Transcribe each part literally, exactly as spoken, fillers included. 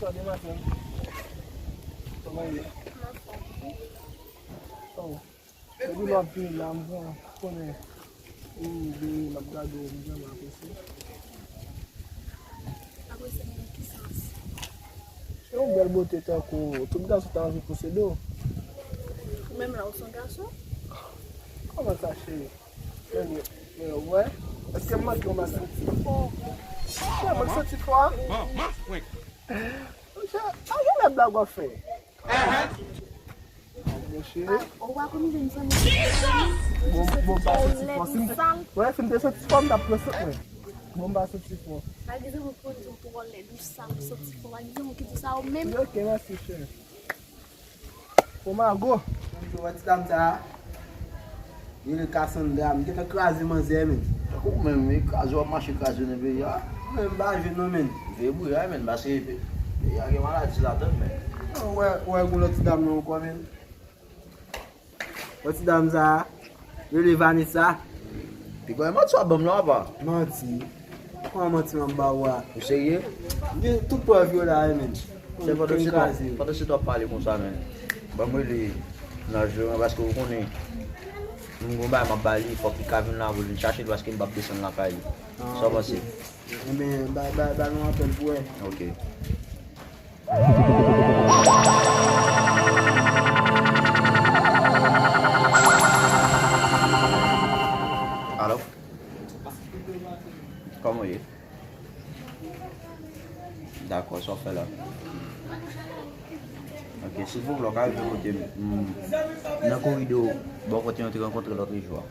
Bonjou maten. Kòman w ye? Oh. Depi lè w ap vini la, m pran konnen ou vini, m ap gade w, m vrèman apresye. Apresye m nan ki sans? Se yon bèl bote tankou w, tout gason ta anvi posede w. Ou menm la, ou se yon gason? Kòman sa, cheri? Men, men, wè, èske m manke yon bagay? Wè, mwen santi fò a. Monchè, pa gen lè blag w ap fè. Monchè. Ou pa konn vin zanmi. Bon, bon, pa santi fò. Si m te, wè, si m te santi fò, m t ap pran sant mwen. Bon, m pa santi fò. Pa gen zanmi pou di w twò lèd, ou sal, ou santi fò. Pa gen zanmi ki di sa ou menm. Ok, mèsi, cheri. Bon, Mago. Bonjou, wè ti dam sa a. Li rele Cassandra, m gentan kraze manzè, men. Tankou w menm, wi, kraze w ap mache kraze nan peyi a. Mwen, m pa jwenn non, men. Veye bouya, men, paske pe-, peyi a gen maladi ladann, men. Wè, wè, gon lòt ti dam nan ankò, men. Wè ti dam sa a, li rele Vanessa. Piga manti w ap ban m la, apa? Manti? Kòman manti m ap ba ou a? Ou serye? Gen tout prèv yo la, wi, men. Pandan se tan w ap pale konsa, men. Ban m rele nan jwe, paske ou konnen, m gon bagay m ap ba li, fòk li ka vin la pou l vin chache l, paske m p ap desann lakay li. Sa w panse? Enben, ba, ba, ba nou apèl pou wè. Ok. Alo? Kòman w ye? Dakò, sa w fè la? Ok, silvouplè, w ka rive kote m, m, nan koridò, bò kote nou te rankontre lòt jou a.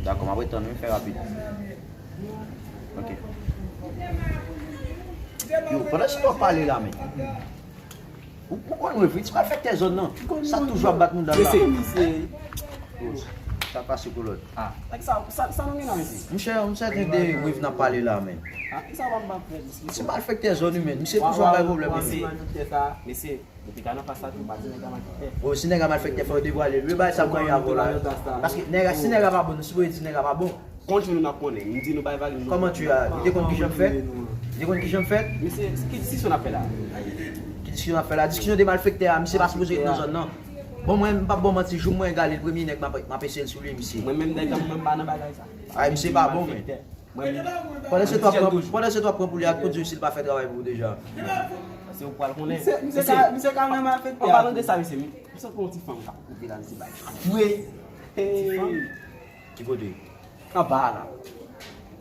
Dakò, m ap ret tann wi, fè rapid. Ok. Yo, pandan se tan w ap pale la, men. Ou, ou konn Wevri, ti malfektè zòn nan. Sa toujou ap bat moun dan la. Mesye, misye. Sa pase kolòt. Ah, sa, sa, sa nou gen la, mesye? Monchè, m sèten de Wevri n ap pale la, men. Ah, kisa w ap bat frè, mesye? Ti malfektè zòn wi, men. Misye toujou ap bay pwoblèm, mesye. Mesye, depi ta nan fas la, tou pa di nèg la malfektè. Bon, si nèg la malfektè, fò yo devwale l. Yo bay sa m ganyen avè w la. Paske nèg la, si nèg la pa bon, nou sipoze di nèg la pa bon. Konn jounen n ap konnen. M di nou bay vag, nou. Kòman ti a? Li te konn kijan m fèt? Li te konn kijan m fèt? Mesye, ki diskisyon n ap fè la? Ki diskisyon n ap fè la? Diskisyon de malfektè a, misye pa sipoze ret nan zòn nan. Bon, mwen, m p ap ba w manti, jou mwen gale l premye nèg m ap, m ap eseye l sou li, misye. Mwen menm, nèg la, mwen pa nan bagay sa. Ay, misye pa bon, men. Mwen menm. Pandan se t w ap pran, pandan se t w ap pran pou li ak pou di w si l pa fè travay pou ou deja. Se ou pral konnen. Misye, misye ka, misye ka nan malfektè. An palan de sa, mesye, misye pran yon ti fanm k ap koute la, misye bay fre. Ti fanm? Ki kote? Anba a la.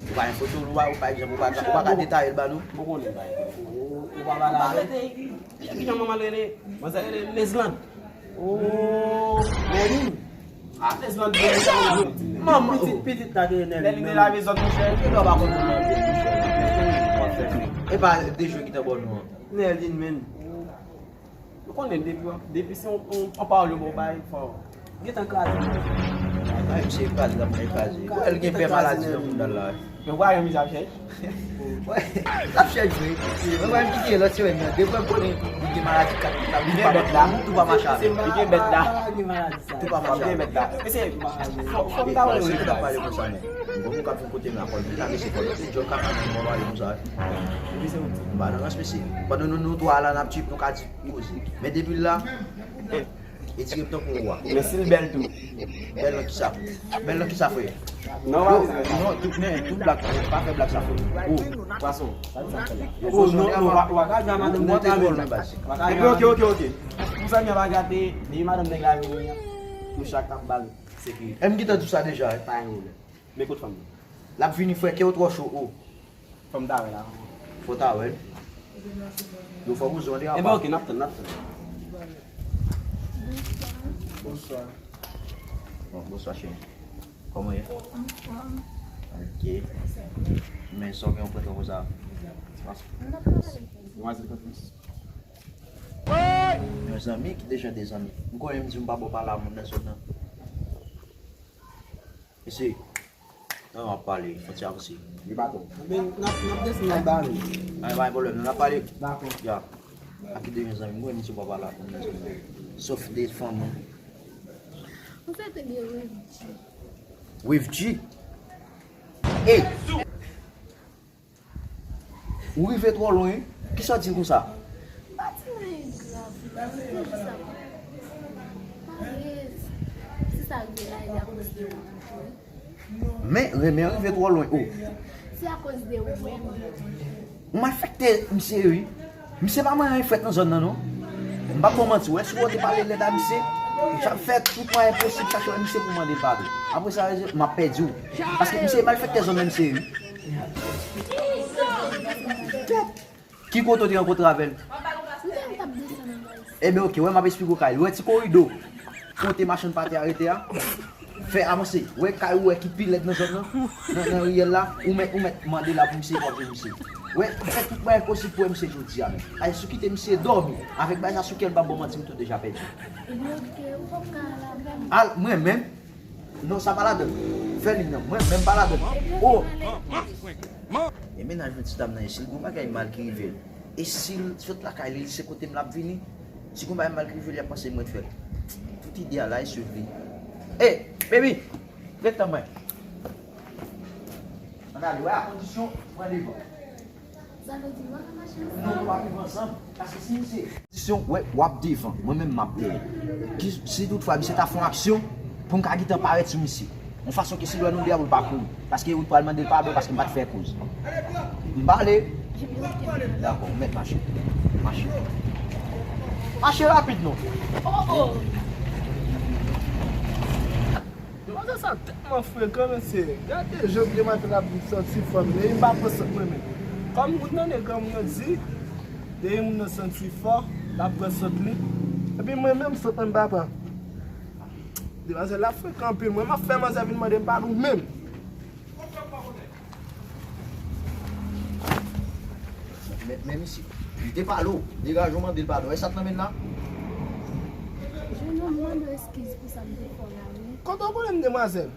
Ou pa gen foto l, ou pa, ou pa, egzanp, ou pa, ou pa ka detaye l ba nou? Mwen konnen, ou pa, ou, ou pa pale avè l. Ki jan manman l rele? Manzè rele Nesland. Oh, Merlin. Ah, Nesland, Merlin. Manman, pitit, pitit la te rele Merlin. Merlin te lave zòt, monchè. Ki lè w pa konn manman, monchè? E pa de jwe ki te bò nou an. Merlin, men. Nou konnen depi, depi se yon, yon, yon pawòl yo ba w bay, fò w gentan kraze. Ay, misye kraze, l ap kraze. Wè, l gen pè maladi nan moun nan la. Men w pa wè mize ap chèch? Wè, l ap chèch vre. Mwen wè m kite lòt semèn nan. Depi m konnen li gen maladi kat, li gen bèt la. Tou pa mache avè l. Li gen bèt la. Tou pa mache avè l. Li gen bèt la. Mesye, fò, fò m ta wè yon pale konsa, men. Bon, moun k ap vin kote m la, fò l vin la, mesye, fò l vin jòl kaka, moun pale konsa. M pa nan rans, mesye. Pandan nou, nou twa la, n ap trip, nou ka di. Poze. Men depi l la, e, etire m tankou yon wa. Men si l bèl tou. Bèl nan kisa? Bèl nan kisa, frè? Non, non, tout, men, tout blag, pa fè blag sa, frè. Oh, pwason. Oh, non, non, wa, wa ka jwe a madanm nèg la, men. Epi, ok, ok, ok. Pou zanmi an pa gate, depi madanm nèg la vini an, nou chak ap ba l sekirite. M gentan di w sa deja, wi. Pa gen pwoblèm. Men kot fanm nan? L ap vini, frè, kè w twò cho, oh. Fò m ta wè l avan. Fò w ta wè l. Yo fò bouzen w te apa. Enben, ok, n ap tann, n ap tann. Bonswa. Bon, bonswa, cheri. Kòman w ye? Anfòm. Ok. Men sa w gen yon pwentò konsa? Mwen zanmi ki deja de zanmi. M konnen m di m pa bon pale a moun nan zòn nan. Mesye, nan w ap pale, fò ti avanse. Li pa twòp. Men, n ap, n ap desann, n ap ba nou. Ay, pa gen pwoblèm, nou n ap pale. Dakò. Ya. Aki de mezanmi, mwen, misye pa pale ak moun nan zòn nan. Sof de fanmi. Ou se te gen Wave G. Wave G? Ey! Ou rive twò lwen. Kisa w di l konsa? M pa di l anyen grav, non. Se jis sa. Parèz. Si sa rive la, e akoz de ou menm tou wi. Men renmen an rive twò lwen, o. Se akoz de ou menm. Ou malfektè misye ye wi. Misye pa manyen frèt nan zòn nan non. M p ap ba w manti, ou wè si w te pale lèd a misye, m t ap fè tout mwayen posib chache wè misye pou m mande l padon. Apre sa, m ap pèdi w. Paske misye malfektè zòn nan misye ye wi. Ki kote w te rankontre avè l? Ebyen, oke, wè, m ap esplike w kay. Wè ti korido kote machann pate a rete a? Fè avanse. Wè kay ou wè ki pi lèd nan zòn nan, nan, nan riyèl la, ou mèt, ou mèt mande la pou misye, w ap jwenn misye. Wè, ou fè tout bagay posib pou wè misye jodi a menm. Ay, si w kite misye dòmi avèk bagay sa sou kè l, m p ap ba w manti, m tou deja pèdi. Ebyen, oke, ou p ap ka al avè m? Al, mwen menm? Non, sa pa ladann. Fè li non. Mwen menm pa ladann. O! E mennaj mwen ti dam nan ye, si l gon bagay mal ki rive l. E si l sot lakay li, se kote m l ap vini. Si gon bagay mal ki rive l, y ap panse mwen t fè l. Tout ide a la, e swiv li. Ey, baby! Ret tann mwen. Ann ale, wè a kondisyon, pran devan. Sa vle di nou pa ka mache ansanm? Non, nou pa viv ansanm. Paske si misye kondisyon, wè, w ap devan. Mwen menm, m ap dèyè. Ki, si toutfwa misye ta fè yon aksyon, pou m ka gentan parèt sou misye. Yon fason ke si lè nou de a pou l pa kouri. Paske ou pral mande l padon paske m pa t fè koz. M pale. Dakò, ou mèt mache. Mache. Mache rapid non. Oh, oh. Manzè sa tèlman frekan, mesye. Gade jan demoiselle ap santi fò, men li pa pran sant mwen menm. Kòm ou tande granmoun yo di, depi moun nan santi fò, l ap pran sant li. Epi mwen menm, sant mwen m pa pran. Demoiselle la frekan anpil. Mwen, m ap fè manzè vin mande m padon menm. Men, men misye, li te pale w, degaje w mande l padon. E sa k nan men l la? Jennonm, mande w eskiz pou sa m te fè w la, wi. Kote w konnen m demwazèl?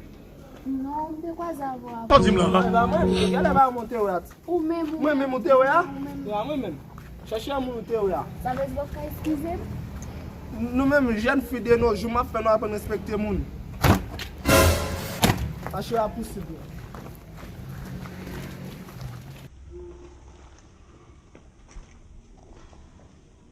Non, m te kwaze avè w avan. Sa w di m la? E pa mwen, gade pa mwen te wè a. Ou menm, ou Mwen menm ou te wè a? Ou menm. E pa mwen menm. Chèche yon moun ou te wè a. Sa vle di w p ap ka eskize m? Nou menm, jèn fi de nos jours, m ap fè nou aprann respekte moun. Mache a pousib la.